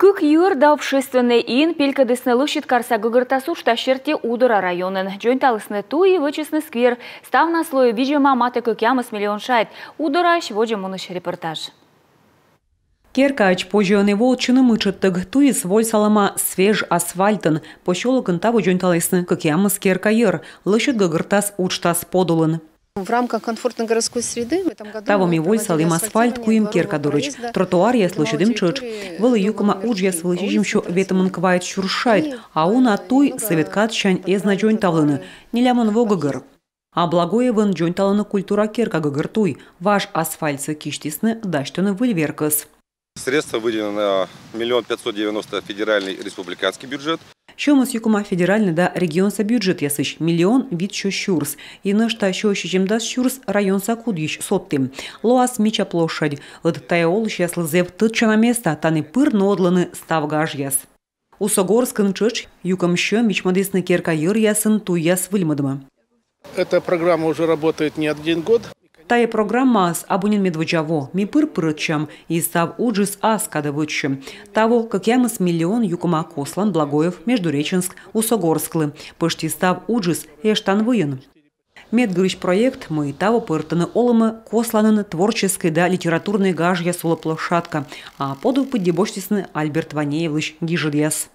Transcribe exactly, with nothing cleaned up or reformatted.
Кык йӧр да общественнӧй ин пелькӧдісны лӧсьыд карса гӧгӧртас уджтас серти Удора районын. Дзоньталісны туй, вӧчисны сквер. Ставнас лои видзӧма матӧ кӧкъямыс миллион шайт. Удораысь водзӧ мунысь репортаж. Керкаӧдз позьӧ ӧні воӧдчыны мытшӧдтӧг. Туйыс вольсалӧма свеж асфальтӧн. Посёлокын таво дзоньталісны кӧкъямыс керка йӧр. Лӧсьыд гӧгӧртас уджтас подулын. В рамках комфортной городской среды в этом году... Таво ми вольсалім асфальт куим керка дорӧдз. Тротуаръяс лӧсьӧдім тшӧтш. Вӧлі юкӧма уджъяс вылӧ сизимсё ветымын квайт сюрс шайт, а уна туй сӧвет кадсянь эз на дзоньтавлыны. Нелямын во гӧгӧр. А Благоевын дзоньталӧны культура керка гӧгӧр туй. Важ асфальтсӧ кисьтісны, дасьтӧны выль веркӧс. Средства выделены на миллион пятьсот девяносто федеральный и республиканский бюджет. Сьӧмыс юкӧма федеральнӧй да регионса бюджетъясысь миллион витсё сюрс. И нӧшта сё сизимдас сюрс районса кудйысь содтім. Лоас мича площадь. Ӧд тайӧ олысьяслы зэв тӧдчана места, тані пыр нуӧдлӧны став гажъяс. Усогорскын тшӧтш юкӧм сьӧм вичмӧдісны керка йӧръясын туйяс выльмӧдӧмӧ. Эта программа уже работает не один год. Тайӧ программаыс абу нин медводдза во. Ми пыр пырӧдчам, и став уджыс ас кадӧ вӧчсьӧ. Таво кӧкъямыс миллион юкӧма кослан Благоев, Междуреченск, Усогорсклы. Пӧшти став уджыс эштан выйын. Медгырысь проект, мый таво пӧртӧны олӧмӧ косланін творческӧй да литературнӧй гажъяс улӧ площадка. А подув пыдди босьтісны Альберт Ванеевлысь гижӧдъяс.